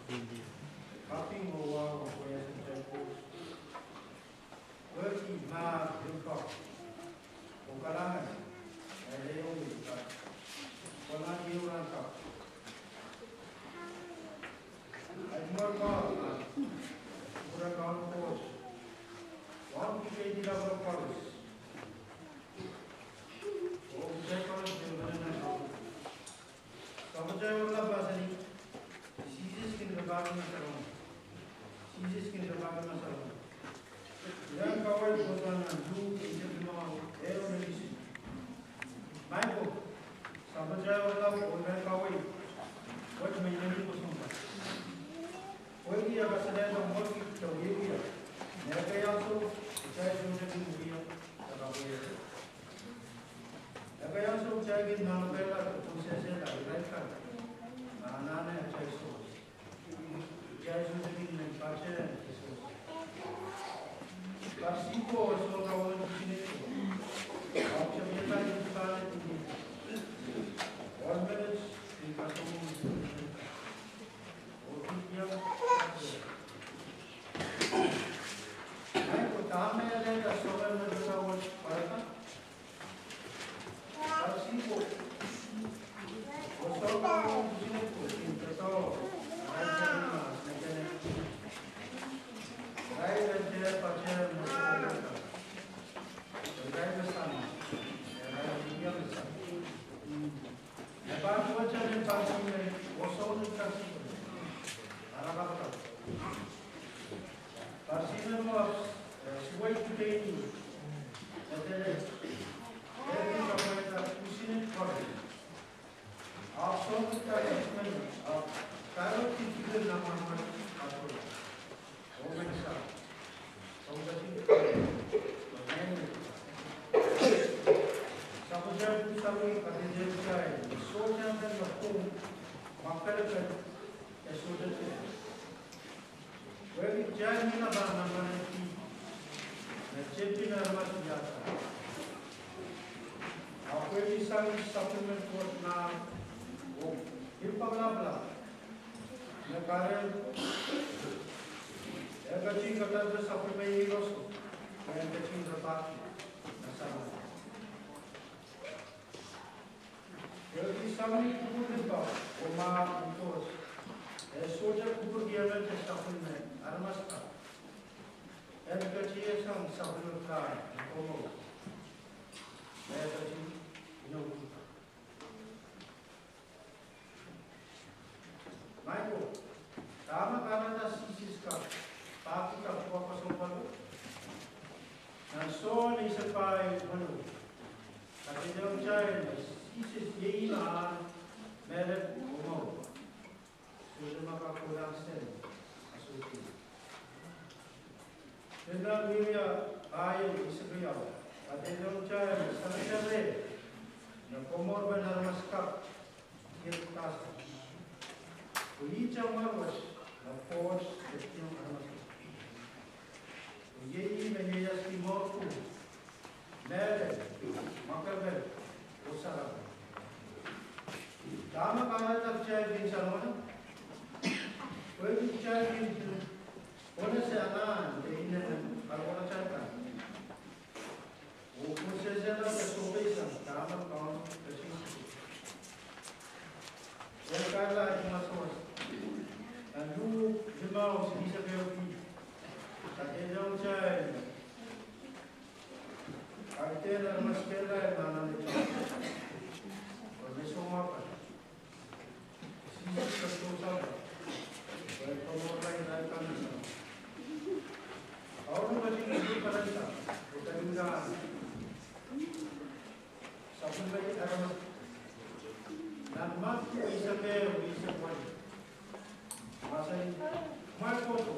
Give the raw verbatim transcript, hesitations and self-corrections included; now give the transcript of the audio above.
Kaping oh wahu pwe ese kitail Koht. Wehwehki ma limpoak oh kalahngan, ele ehu limpoak. Kona ehu rahn kak. Ahi mwar kak, kupwure Kauno Koht. Wahu kihdi lapalap koaros. Oh kitail koaros me menen Kauno. Sapwatail oaralap mahsanih, Sises kin kapakap nan salongo. Sises kin kapakap nan salongo. Irail kawei kohsang nan Luk eisek limau, ehu lel isuh. Maing ko, Sapwatail oaralap oh irail kawei wet me inenen kosonned. Pwehki e kasalehda mwohki de wiewia, me ekei ansou kitail sohte kin wia de kapwaiada. Ekei ansou kitail kin manokehla de pwosesehla irail kan me anahne atail soh. Kitail sohte kin men patehng soh. Parisiko oh sounpar en kosonned ko, ahpw kitail kin pahn kin ohl menet kin kasamwo. Maing ko, dahme e alehda soangen me pahn wet pwarada? Parisiko oh sounpar en kosonned ko kin doadoahk arail seri mahs me dene, irail en dehr patehng me sohte pwarada. Irail me sang, irail me wia me sang. E pahn duwehte mehn Parisi men oh souleng Parisi men. Ara kapakap. Parisi men mwo, eh, suwei kitail ni. E dene, e kin kapwaiada kosonned koaros. Ahpw souleng Parisi men, ahpw kairot kin kihdi nan manaman ato. Oh men sang. Sapwatail pwuhk sarawi kadehdehiong kitail, sohte anahne me pwung, mwakelekel, e sohte te. Pwehki kitail mihla pahn manaman en dihp, me tepin aramas wiahda. Ahpw pwehki sang sapwellimen Koht nan, oh, limpoak lapalap. Me kahrehda, e ketin kadarodo sapwellime iroso, pwe en ketin rapahki nan sarawio. Pwehki sang ni kupwur limpoak oh mah en Koht, e sohte kupwurki emen de sapwellime aramas kan. En ketiehsang sapwellime kan en komour. Me e ketin inoukihda. Maing ko, dahme kahrehda Sises kak pahkihda pwukoa kesempwalo? Nan Sohn eisek pahieu, weneu, kadehdehiong kitail me Sises iei me ahn mehlel oh mour. Sohte me kak kohlahng seli, a sohte. Pil nan Wiewia pahieu eisek riau, kadehdehiong kitail me Samatail Reh, me komourpen aramas kak, kihda sang. Pwe ihte mwar wet me Koht ketiong aramas. Pwe iei me ieiaski mour pwung, mehlel, mwakelekel, oh sarawi. Dahme kahrehda kitail kin salongala? Pwehki kitail kin pwonese anahn de inenen paliwaratail kan. Oh pwosesehla de sohpeisang dahme Kauno ketin. Oh kahrehda ahi masawas. Nan Luk limau, eisek ehu, kadehdehiong kitail, kaidehn aramas kehlail nan ahneki, oh me soumwahu kan. Sises ketin sohte, oh e komourla irail kan me soumwahu. Kauno ketin kupwur kalahngan, oh ketin dah. Sapwellime aramas. Nan Madiu eisek ehu, eisek wani. Mahsanih, Kumwail kohdo,